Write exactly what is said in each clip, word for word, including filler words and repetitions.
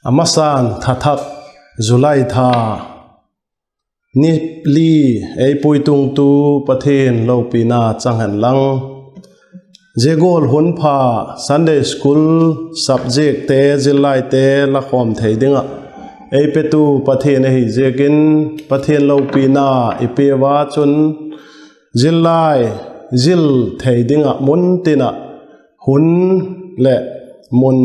A masan tha thak, July tha, ni li, ei puitungtu Pathian lopina chang hen lang. Zia gual hun pha, Sunday School subjectte, zillaite la khawm thei ding ah ei petu Pathian ahi ziakin, Pathian lopina i pia ua chun, zillai zil thei ding ah mun tin ah hun leh mun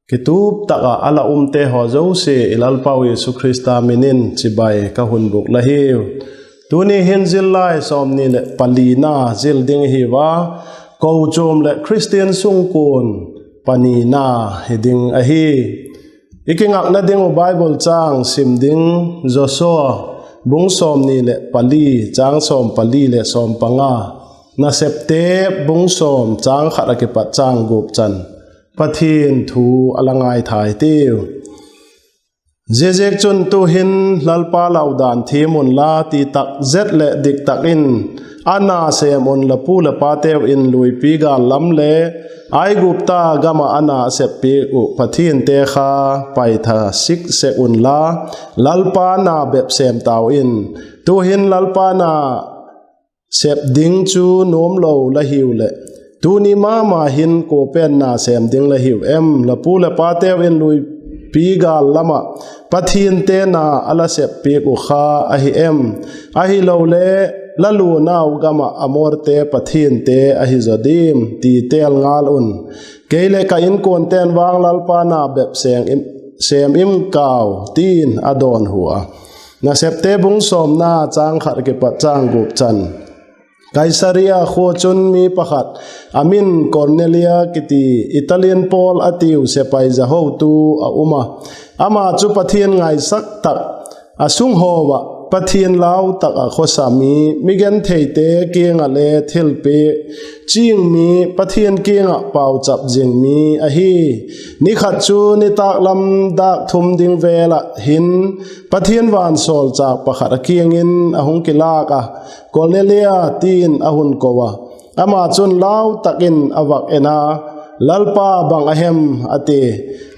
kitup tak ah a la umte haw zosia i Lalpau Jesu Khrista min in chibai ka hun bûk la hiu. Tuni hin zillai sawmni leh palina zil ding ihi ua, kochuam leh Khristian sungkuan panina hi ding ahi. I kingakna ding uh Bible châng sim ding, Joshua bung sawmni leh pali, châng sawm pali leh sawm panga, Nasepte bung sawm châng khat ah kipat châng gup chan Pathian thu a la ngaithai tiu. Ziaziakchun tu'hin Lalpa lau dan thiam unla, ti tak zet leh dik tak in a na sêm un, la pu la pateu in luipi gâl lam le Aigupta gam ah a na a seppiak uh pathiante kha paitha sik sek unla, Lalpa na bep sêm tau in. Tu'hin Lalpa na sep ding chu nuam lo la hiu leh, tuni ma ma hin kua pen na sêm ding la hiu em? La pu la pateu in luipi gâl lam ah pathiante na a la seppiak uh kha ahi em? Ahilole, la luanau gam ah Amorte pathiante ahi zaw diam, ti tel ngal un. Kei leh ka inkuante'n vang Lalpa na bep sêm im kau, ti'n a dawnhu a. Nasepte bung sawmna, châng khat kipat châng gup chan, Kaisaria khua chun mi pakhat, a min Kornelia kiti, Italian Paul a tiu, sepai za hotu a um a. Ama chu Pathian ngaisak tak, a sunghaw ah Pathian lau tak ah khawsa mi, mi gentheite kiang ah le thilpiak ching mi, Pathian kiang ah pauchap zing mi ahi. Ni khat chu nitâk lam dâk thum ding vel ah hin Pathian vansawlchâk pakhat a kiang in a hung kilâk a, Kornelia, ti'n a hun ko a. Ama chun lau tak in a vak en a, Lalpa, bang a hem? a ti.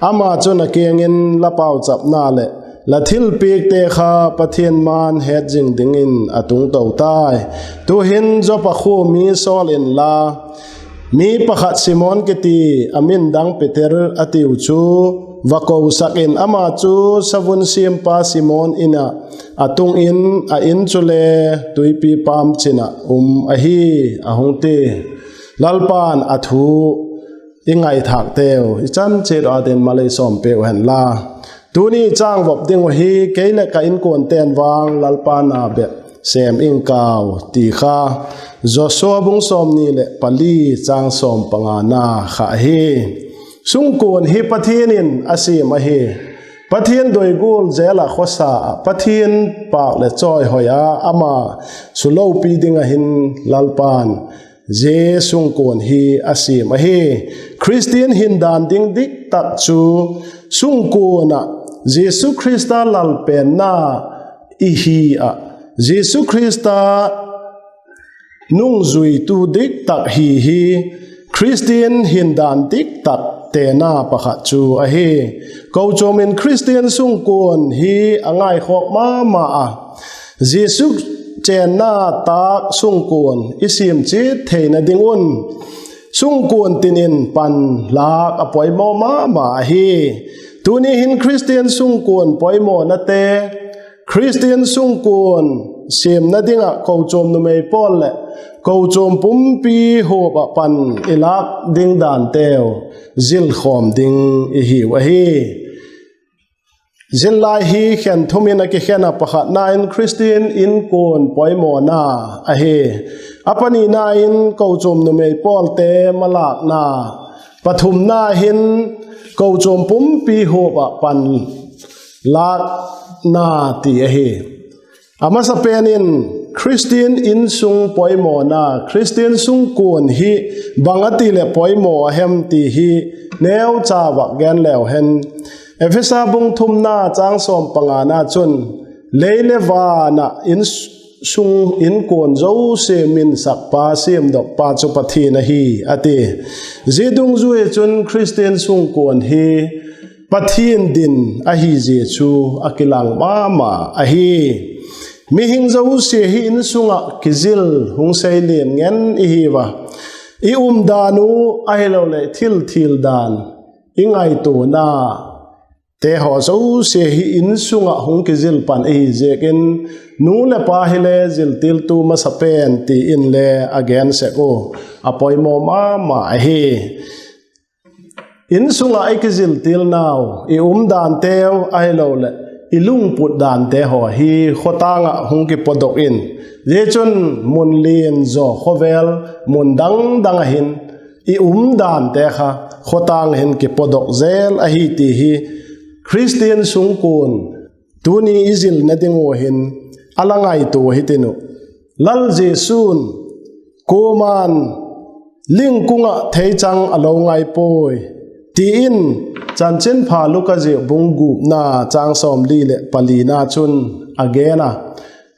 Ama chun a kiang in, La pauchapna leh la thilpiakte kha Pathian ma'n het zing dingin a tung to tai. Tu'hin Joppa khua mi sawl inla, mi pakhat Simon kiti, a min dang Peter a tiu chu, va kosak in; ama chu savun siampa Simon in ah a tung in, a in chule tuipi pâm chin ah um ahi, a hung ti. Lalpa'n a thu i ngaithâkteu i chan chiat ua dingin mal ei sawmpiak uh henla. Tuni châng vop ding uh hi, Kei leh ka inkuante'n vang Lalpa na bep sêm ing kau, ti kha Joshua bung sawmni leh pali, châng sawm pangana kha ahi. Sungkuan hi Pathian in a siam ahi. Pathian doi gual zel ah khawsa ah, Pathian pâk leh chawihoi a ama sulopi ding ah hin Lalpa'n zia sungkuan hi a siam ahi. Khristian hindan ding dik tak chu sungkuan ah Jesu Khrista lalpenna i hi ah, Jesu Khrista nungzuitu dik tak hi hi Khristian hindan dik tak tena pakhat chu ahi. Kochuam in Khristian sungkuan hi a ngaikhawk ma ma a, Jesu chênna tâk sungkuan i siam chiat theina ding un sungkuan tin in pan lâk a poimaw ma ma ahi. Tuni hin Khristian sungkuan poimawna te, Khristian sungkuan siamna ding ah kochuam numei pawl leh kochuam pumpi huap ah pan i lâk ding danteu zilkhawm ding i hiu ahi. Zillai hi khen thum in a kikhen a, pakhatna in Khristian inkuan poimawna ahi. A panina in kochuam numei pawlte malâkna, pathumna hin kochuam pumpi huap ah pan lâkna ti ahi. A masapen in Khristian insung poimawna, Khristian sungkuan hi bang a ti leh poimaw a hem ti hi neucha vak gen leu hen. Ephesa bung thumna châng sawm pangana chun, Lei le van ah insung inkuan zosia minsakpa, siamdokpa chu Pathian ahi, a ti. Zia dungzui chun Khristian sungkuan hi Pathian din ahi zia chu a kilang ma ma ahi. Mihing zosia hi insung ah kizil hung seilian ngen i hiu a, i umdan u, ahiloleh thil thial dan, i ngaituanate haw zosia hi insung ah hung kizil pan i hi ziakin, nu leh pa hile ziltiltu masa pen ti inle a gen sek u, a poimaw ma ma ahi. Insung ah i kiziltilnau, i umdanteu ahiloleh i lungput dante haw hi khawtâng ah hung kipawdok in, zia chun mun lian zaw khawvel mun dang dang ah hin i umdante kha khawtâng hin kipawdok zel ahi ti hi Khristian sungkuan tuni i zilna ding ua hin a la ngaitua hitiu. Lal Jesu'n, Kuama'n ling kung ah theichang a lo ngai puai, ti in Chanchinpha Luka ziak bung gupna châng sawmli leh palina chun a gen a.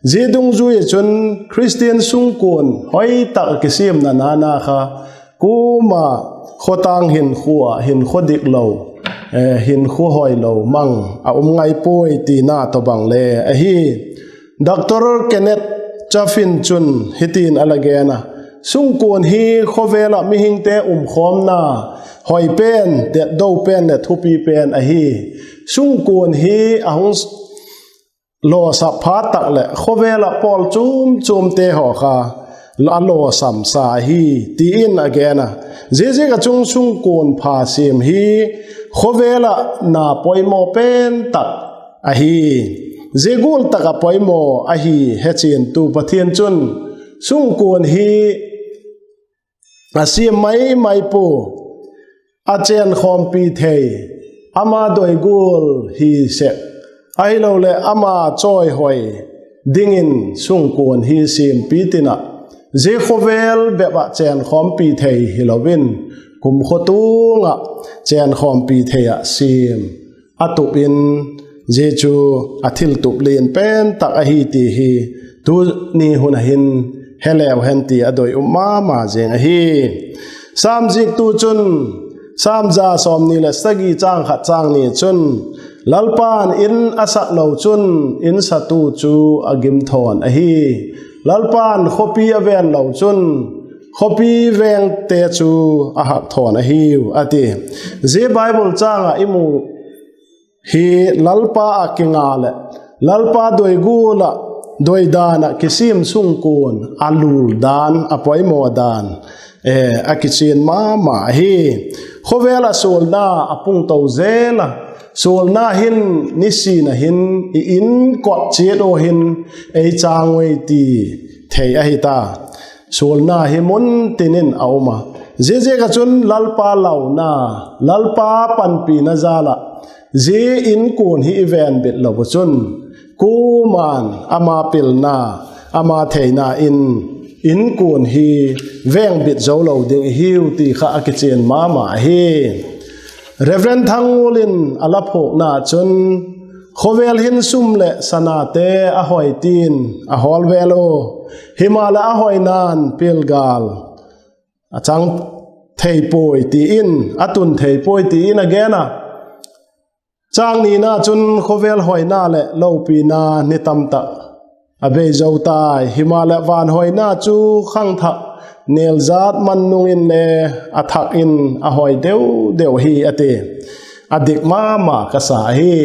Zia dungzui ah chun Khristian sungkuan hoi tak kisiamna nana kha kuama khawtâng hinkhua ah hinkhua dik lo, hinkhua hoi lo mang a um ngai puai tina tawhbang le ahi. Doctor Kenneth Chaffin chun hitin a la gen a: Sungkuan hi khawvel ah mihingte umkhawmna hoi pen, detdo pen leh thupi pen ahi. Sungkuan hi a hung lawsap phat tak leh khawvel ah pawl chuam chuamte haw kha a lawsamsa ahi, ti in a gen a. Ziaziak ah chun sungkuan pha siam hi khawvel ah na poimaw pen tak ahi. Zia gual tak ah poimaw ahi hechiantu Pathian chun sungkuan hi a siam mai mai pua, a chênkhawmpi thei, ama doi gual hi sek, ahiloleh ama chawihoi dingin sungkuan hi siampi tin ah, zia khawvel bep ah chênkhawmpi thei hilo in, kumkhua tung ah chênkhawmpi thei ah siam a tup in, zia chu a thiltup lian pen tak ahi ti hi tuni hun ah hin he leu hen ti a doi um ma ma zing ahi. Sam ziaktu chun Sam za sawmni leh sagi châng khat châng ni chun, Lalpa'n in a sak lo chun in satu chu a gim thawn ahi. Lalpa'n khawpi a ven lo chun khawpi vengte chu a hak thawn ahiu, a ti. Zia Bible châng ah i mu hi Lalpa ah kinga leh Lalpa doi gual ah, doidan ah kisiam sungkuan a lul dan, a poimaw dan a kichian ma ma ahi. Khawvel ah sualna a pungto zel a, sualna hin nisin ah hin i in kot chiat ua hin ei châng ui ti thei ahi ta. Sualna hi mun tin in a um a, ziaziak ah chun Lalpa launa, Lalpa panpina jal ah zia inkuan hi i venbit lo u chun, kuama'n ama pilna, ama theina in inkuan hi vengbit zo lo ding i hiu ti kha a kichian ma ma ahi. Reverend Thangngual in a la phuakna chun, khawvel hin sum leh sanate a hoi tin a hawl vel u, himaleh a hoina'n pilgâl a chang thei puai ti in, a tun thei puai ti in a gen a. Châng nina chun khawvel hoina leh lopina ni tam tak a bei zo tai, himaleh van hoina chu khangthak nêljat man nung inle a thak in a hoi deu deu hi, a ti. A dik ma ma ka sa ahi.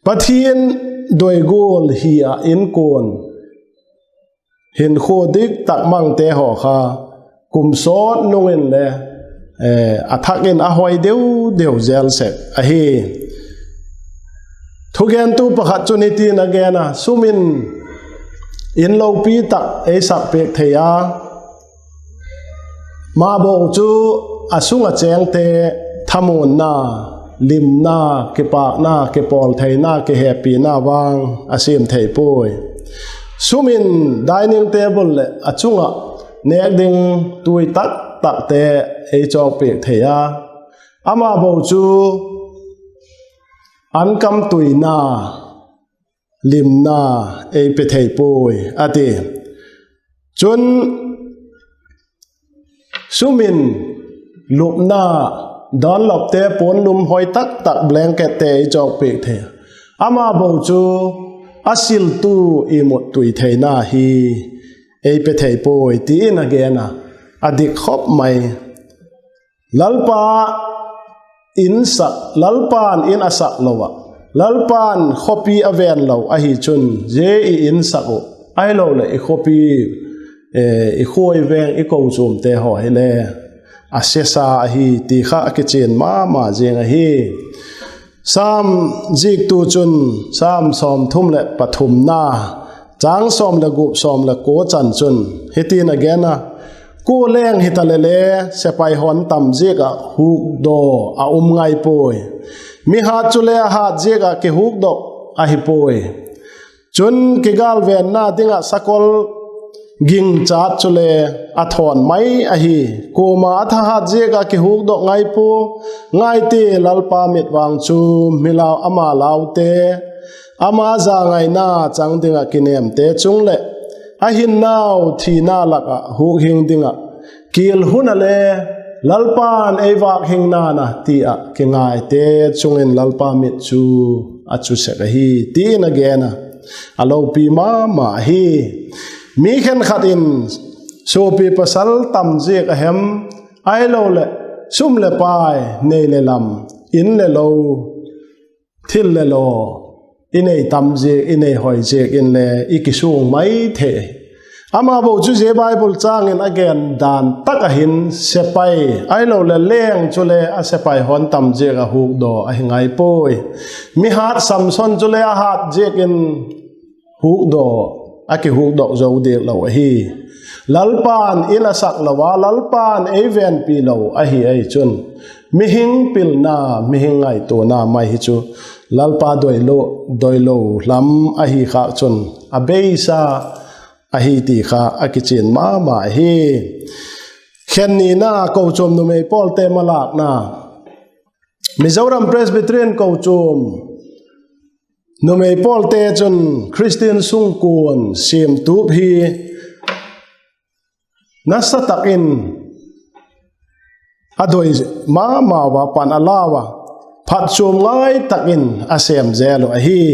Pathian doi gual hi ah inkuan hinkhua dik tak mangte haw kha kum sawt nung inle a thak in a hoi deu deu zel sek ahi. Thugentu pakhat chun hitin a gen a: Sum in in lopi tak ei sak piak thei a, mabo chu a sung ah chêngte thamuanna, limna, kipâkna, kipawl theina, kihepina vang a siam thei puai. Sum in dining table leh a chung ah nêk ding tui tak takte ei chawk piak thei a, amabo chu an kam tuina, limna ei pe thei puai, a ti. Chun, sum in lupna, Dunlopte puan lum hoi tak tak, blankette ei chawkpiak thei. Ama bo chu a siltu imut tui theina hi ei pe thei puai, ti in a gen a, a dik khop mai. Lalpa in sak, Lalpa'n in a sak lo ah, Lalpa'n khawpi a ven lo ahi chun, zia i in sak uh ahiloleh i khawpi, i khuai veng, i kochuamte haw hile a sesa ahi ti kha a kichian ma ma ziang ahi. Sam ziaktu chun Sam sawmthum leh pathumna châng sawm leh gup, sawm leh kua chan chun hitin a gen a: Kua leng hitaleh le, sepai hon tam ziak ah hukdaw a um ngai puai; mi hat chule a hat ziak ah kihukdok ahi puai. Chun kigâlvenna ding ah sakol gingchat chule a thawn mai ahi. Kuama a thahat ziak ah kihukdok ngai pua. Ngai ti, Lalpa mitvang chu mi lau, ama laute, ama zangaina chang ding ah kinêmte chung leh a hinnau thina lak ah huk hing ding ah kial hun a le, Lalpa'n ei vâk hing na'n a ti ah kingaite chung in Lalpa mit chu a chu sek ahi, ti in a gen a, a lopi ma ma ahi. Mi khenkhat in suapi pasal tam ziak a hem, ahiloleh sum leh pai, nei leh lam, in leh lo, thil leh law, i nei tam ziak, i nei hoi ziak inle i kisuang mai thei. Ama bo chu zia Bible châng in a gen dan tak ah hin sepai, ahiloleh leng chule a sepai hon tam ziak ah hukdaw ahi ngai puai. Mi hat Samson chule a hat ziak in hukdaw, a kihukdok zo diak lo ahi. Lalpa'n in a sak lo a, Lalpa'n ei venpi lo ahi ahi chun, mihing pilna, mihing ngaituana mai hi chu Lalpa doilo, doilo lam ahi khâk chun a beisa ahi ti kha a kichian ma ma hi. Khen nina, kochuam numei pawlte malâkna. Mizoram Presbyterian kochuam numei pawlte chun Khristian sungkuan siamtup hi nasa tak in a doi ma mau a, pan a lau a, phatchuam ngai tak in a sêm zel uh ahi.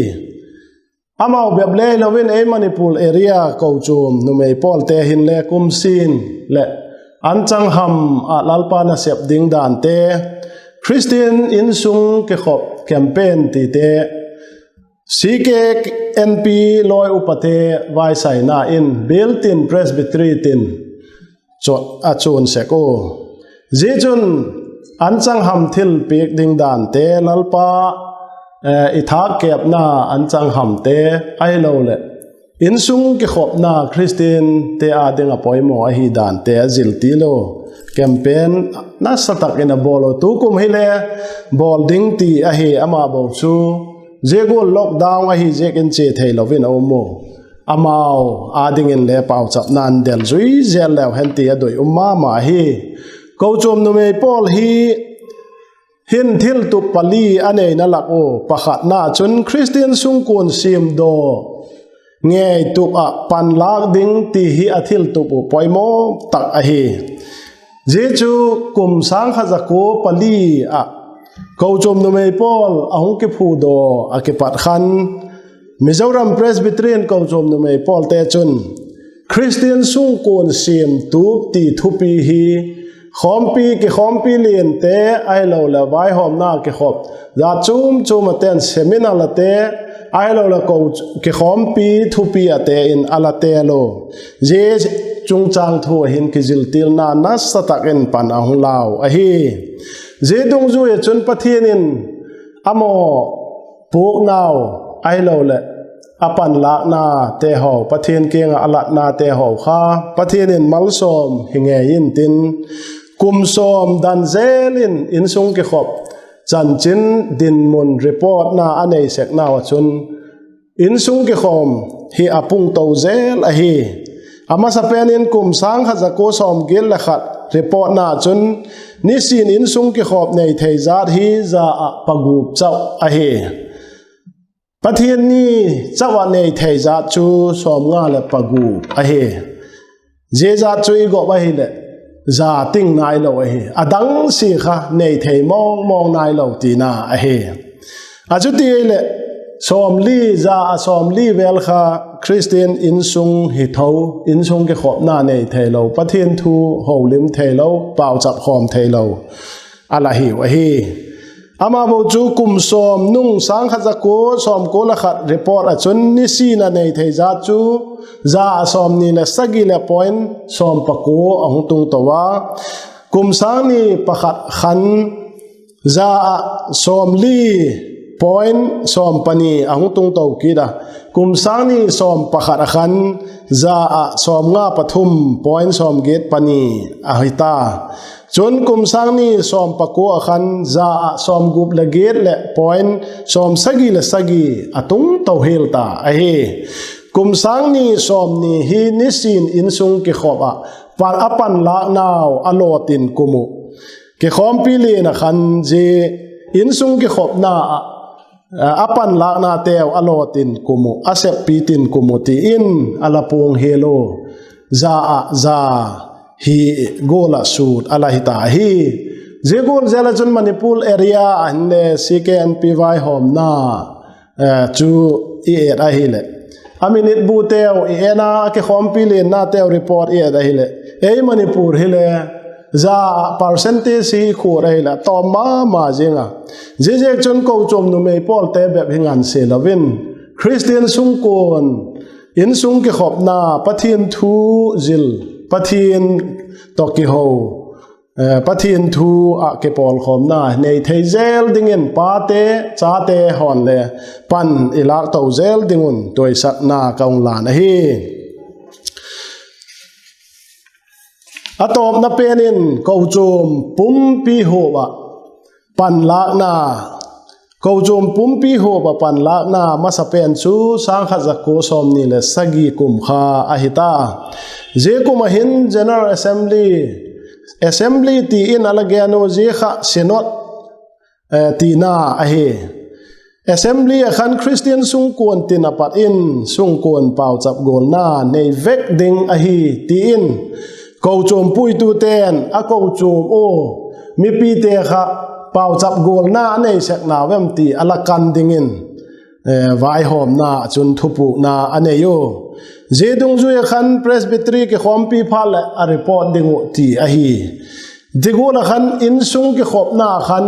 Amau bep le hilo in ei Manipur area kochuam numei pawlte hinle kum sin leh anchang ham ah Lalpa nasep ding dante, Khristian insung kikhop campaign tite, C K N P lawi upate vaisaina in Bialtin Presbytery tin a chuan sek u. Zia chun anchang ham thil piak ding dante, Lalpa i thâkkêpna anchang hamte, ahiloleh insung kikhopna Khristiante â ding a poimaw ahi dante a zil til u. Campaign nasa tak in a bawl u. Tukum hile bawl ding ti ahi, ama bo chu zia gual lockdown ahi ziak in chia theilo in a um u. Amau â dingin le pauchapna in del zui zel leu hen ti a doi um ma ma hi. Kochuam numei pawl hi hin thiltup pali a neina lak u. Pakhatna chun Khristian sungkuan siamdaw ngei tup ah panlâk ding ti hi a thiltup uh poimaw tak ahi. Zia chu kum sâng khat za kua pali ah kochuam numei pawl a hung kiphudaw a kipat khan, Mizoram Presbyterian kochuam numei pawlte chun Khristian sungkuan siamtup ti thupi hi khawmpi, kikhawmpi liante, ahiloleh vaihawmna kikhop jat chuam chuam a ten, seminar late, ahiloleh kikhawmpi thupi ate in a la tel u. Zia chungchâng thu ah hin kiziltilna nasa tak in pan a hung lau ahi. Zia dungzui ah chun Pathian in a maw puaknau, ahiloleh a panlâknate haw, Pathian kiang ah a latnate haw kha Pathian in malsawm hi ngei intin, kum sawm dan zel in insung kikhop chanchin dinmun reportna a nei seknau ah chun, insung kikhawm hi a pungto zel ahi. A masapen in kum sâng khat za kua sawmgiat leh khat reportna chun, nisin insung kikhawm nei thei jat hi za ah pagup chau ahi. Pathian ni chau ah nei thei jat chu sawmnga leh pagup ahi. Zia jat chu i gop ahileh, za ting nailo ahi. A dang sia kha nei thei mawng mawng nailo tina ahi. A chuti leh, sawmli, za ah sawmli vel kha Khristian insung hi tho, insung kikhopna nei theilo, Pathian thu holim theilo, pauchap khawm theilo a la hiu ahi. Ama bo chu kum sawm nung sâng khat za kua sawmkua le khat report ah chun nisin a nei thei zat chu za ah sawmni leh sagi leh point sawm pakua a hung tung to a. Kum sâng ni pakhat khan za ah sawmli point sawm pani a hung tung to kit a. Kum sâng ni sawm pakhat ah khan za ah sawmnga pathum point sawmgiat pani ahi ta. Chun kum sâng ni sawm pakua ah khan za ah sawmgup leh giat leh point sawmsagi leh sagi a tung to hial ta ahi. Kum sâng ni sawmni hi nisin insung kikhop ah pan, a panlâknau a lawtin kum uh, kikhawmpi lian ah khan zia insung kikhopna ah a panlâknateu a lawtin kum uh, a seppi tin kum uh ti in a la puang hial u. Za ah za hi gual ah sut a la hi ta hi. Zia gual zel ah chun Manipur area ah hinle C K N P vaihawmna chu i et ahileh, a minute buteu i en a, a kikhawmpi liannateu report i et ahileh, ei Manipur hile za ah percentage hi khuat ahileh a tawm ma ma zing a. Ziaziakchun kochuam numei pawlte bep hi ngansia lo in, Khristian sungkuan, insung kikhopna, Pathian thu zil, Pathian tawh kiho, Pathian thu ah kipawlkhawmna nei thei zel dingin pate, chate haw'n le pan i lâk to zel ding un doisakna ka hung lan ahi. A tawpna pen in kochuam pumpi huap ah panlâkna, kochuam pumpi huap ah panlâkna masa pen chu sâng khat za kua sawmni leh sagi kum kha ahi ta. Zia kum ah hin General Assembly, Assembly ti in a la gen u, zia kha Synod tina ahi. Assembly ah khan Khristian sungkuan tin a pat in sungkuan pauchap gualna nei vek ding ahi ti in kochuam puitute'n a kochuam ua mipite kha pauchap gualna a nei sek nau em ti a la kan dingin vaihawmna ah chun thupukna a nei u. Zia dungzui ah khan Presbytery kikhawmpi phat leh a report ding uh ti ahi. Zia gual ah khan insung kikhopna khan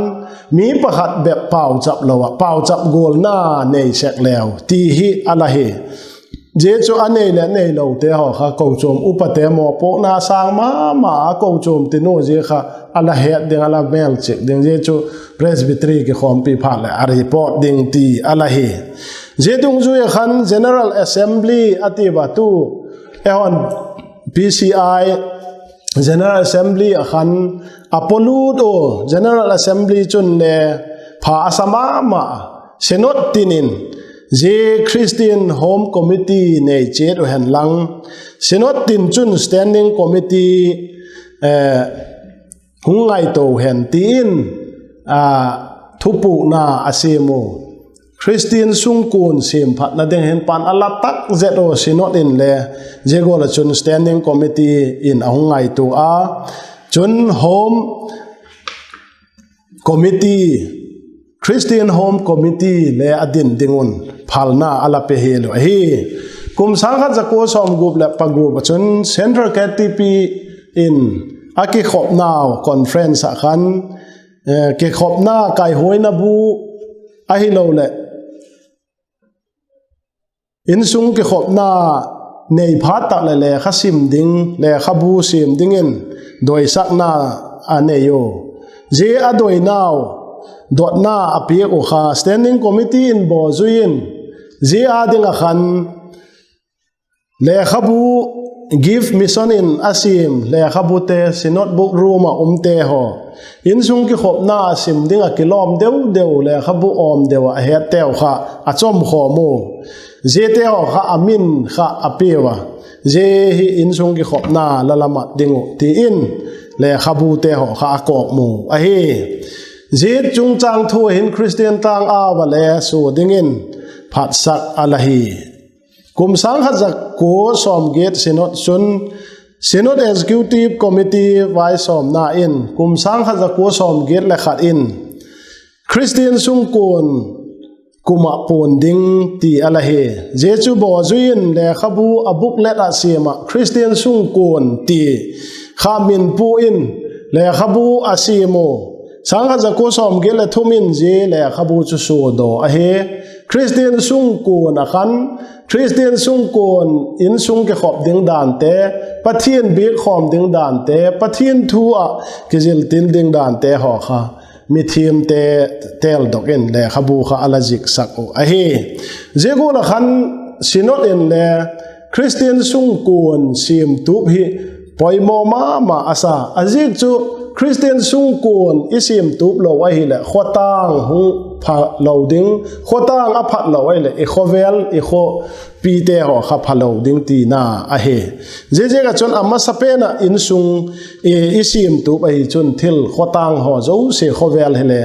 mi pakhat bep pauchap lo ah pauchap gualna nei sek leu ti hi a la hi. Zia chu a nei leh neilote haw kha kochuam upate mawpuakna sâng ma ma a kochuam tin u zia kha a la het ding, a la mêlchik ding, zia chu Presbytery kikhawmpi phat leh a report ding ti a la hi. Zia dungzui ah khan General Assembly a ti va tu, eihaw'n P C I General Assembly ah khan a polut u, General Assembly chun le pha a sa ma ma. Synod tin in zia Christian Home Committee nei chiat u hen lang, Synod tin chun Standing Committee hung ngaitua hen ti in thupukna a siam u. Khristian sungkuan siamphatna ding hin pan a la tak zet u Synod in le, zia gual ah chun Standing Committee in a hung ngaitua a, chun Home Committee, Christian Home Committee le a din ding un phalna a la pe hial u ahi. Kum sâng khat za kua sawmgup leh pagup ah chun Central K T P in a kikhopnau conference ah khan kikhopna kaihuaina bu ahiloleh insung kikhopna nei phat tak leh lekha sim ding, lekhabu siam dingin doisakna a nei u. Zia a doinau dotna a piak uh kha Standing Committee in bawl zui in, zia â ding ah khan lekhabu, gift mission in a siam lekhabute, Synod Book Room ah umte haw, insung kikhopna a sim ding ah kilawm deu deu, lekhabu awm deu ah a hetteu kha a chawmkhawm u. Ziate haw kha a min kha a piau a, zia hi insung kikhopna la la mat ding uh ti in lekhabute haw kha a kawkmu ahi. Zia chungchâng thu ah hin Khristian tlâng â va le sua dingin phatsak a la hi. Kum sâng khat za kua sawmgiat Synod chun Synod Executive Committee vaisawmna in kum sâng khat za kua sawmgiat leh khat in Khristian sungkuan kum ah puan ding ti a la hi. Zia chu bawl zui in lekhabu a booklet ah siam ah Khristian sungkuan ti kha min pua in lekhabu a siam u. Sâng khat za kua sawmgiat leh thum in zia lekhabu chu suadaw ahi. Khristian sungkuan ah khan, Khristian sungkuan insung kikhop ding dante, Pathian biak khawm ding dante, Pathian thu ah kizil til ding dante haw kha mithiamte teldok in lekhabu kha a la ziksak uh ahi. Zia gual ah khan Synod in le Khristian sungkuan siamtup hi poimaw ma ma a sa. A ziak chu Khristian sungkuan i siamtup lo ahileh khawtâng hung phalo ding, khawtâng a phat lo ahileh i khawvel i khawpite haw kha phalo ding tina ahi. Ziaziak ah chun a masapen ah insung i siamtup ahi chun thil khawtâng haw zosia khawvel hile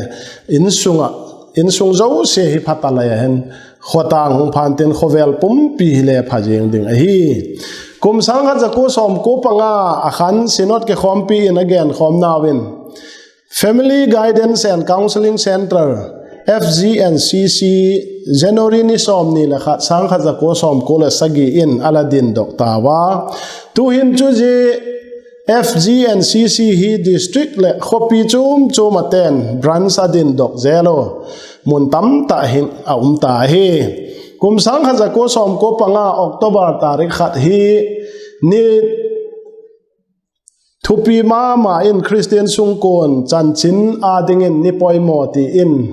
insung zosia hi pha ta lai a hin khawtâng hung pha intin khawvel pumpi hile pha ziang ding ahi. Kum sâng khat za kua sawmkua panga ah khan Synod kikhawmpi in a genkhawmnau in Family Guidance and Counselling Centre, F G and C C, January ni sawmni leh khat, sâng khat za kua sawmkua leh sagi in a la dindok tau a. Tu'hin chu zia F G and C C hi district leh khawpi chuam chuam a ten branch a dindok zel u, mun tamtak hin a um ta ahi. Kum sâng khat za kua sawmkua panga October tarik khat hi ni thupi ma ma in Khristian sungkuan chanchin â dingin ni poimaw ti in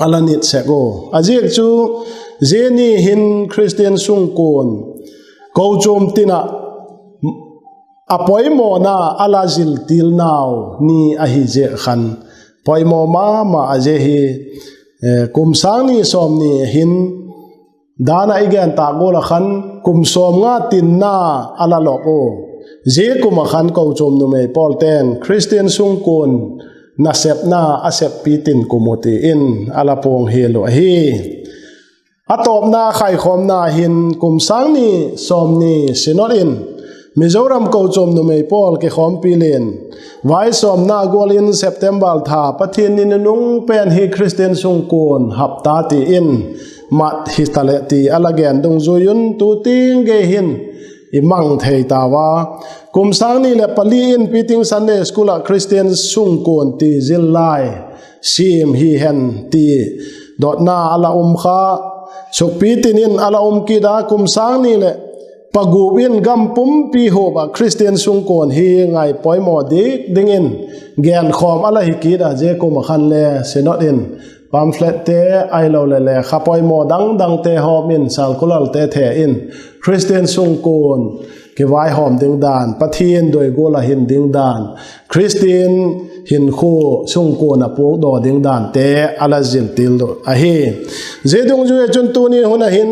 a la nit sek u. A ziak chu zia ni hin Khristian sungkuan kochuam tin ah a poimawna a la ziltilnau ni ahi ziak khan poimaw ma ma a zia hi. Kum sâng ni sawmni hin dan ah i gen tâk gual ah khan kum sawmnga tinna a la lawk u. Zia kum ah khan kochuam numei pawlte'n Khristian sungkuan nasepna a seppi tin kum u ti in a la puang hial uh ahi. A tawpna khaikhawmna hin kum sâng ni sawmni Synod in Mizoram kochuam numei pawl kikhawmpi lin vaisawmna gual in September tha Pathian ni nunung pen hi Khristian sungkuan hapta ti in mat hita leh ti a la gen dungzui un tu tiang gei hin i mang thei tau a. Kum sâng ni leh pali in Piting Sunday School ah Khristian sungkuan ti zillai siam hi hen ti dotna a la um kha. Sukpi tin in a la um kit a, kum sâng ni leh pagup in gam pumpi huap ah Khristian sungkuan hi ngai poimaw dik dingin genkhawm a la hi kit a, zia kum ah khan le Synod in pamphlet te ahiloleh lekha poimaw dang dangte hawm in, circulare'te the in, Khristian sungkuan kivaihawm ding dan, Pathian doi gual ah hin ding dan, Khristian hinkhua sungkuan a puakdaw ding dante a la ziltil uh ahi. Zia dungzui ah chun tuni hun ah hin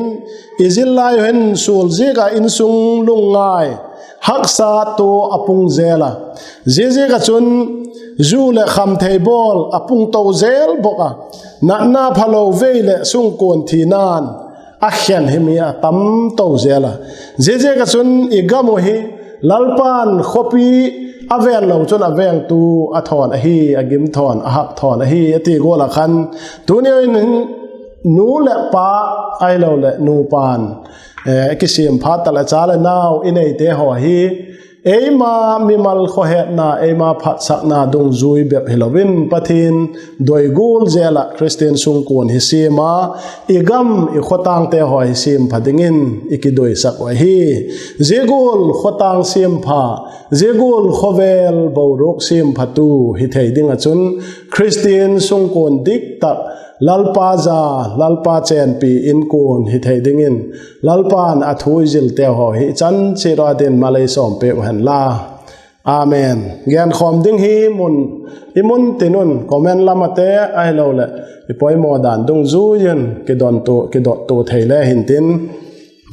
i zillai uh hin sual ziak ah insung lungngai haksa tua a pung zel a, ziaziak ah chun zu leh khamthei bawl a pung to zel bawk a, natna phalo vei leh sungkuan thina'n a khen hi mi a tam to zel a. Ziaziak ah chun i gam uh hi Lalpa'n khawpi a ven lo chun a vengtu a thawn ahi, a gim thawn, a hak thawn ahi a ti gual ah khan, tuni hin nu leh pa ahiloleh nupa'n kisiam phat ta leh cha leh nau i neite haw hi eima mimal khawhetna, eima phatsakna dungzui bep hilo in Pathian doi gual zel ah Khristian sungkuan hi siam a, i gam i khawtângte haw hi siam pha dingin i kidoisak uh ahi. Zia gual khawtâng siam pha, zia gual khawvel boruak siam phatu hi thei ding ah chun Khristian sungkuan dik tak, Lalpa za, Lalpa chênpi inkuan hi thei dingin Lalpa'n a thu i zilte haw hi i chan chiat ua dingin mal ei sawm pêk uh hen la. Amen. Genkhawm ding hi mun, i mun tin un comment lam ate ahiloleh i poimaw dan dungzui in kidottua thei le hintin,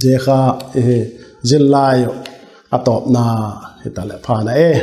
zia kha zillai uh a tawpna hita leh phan a e.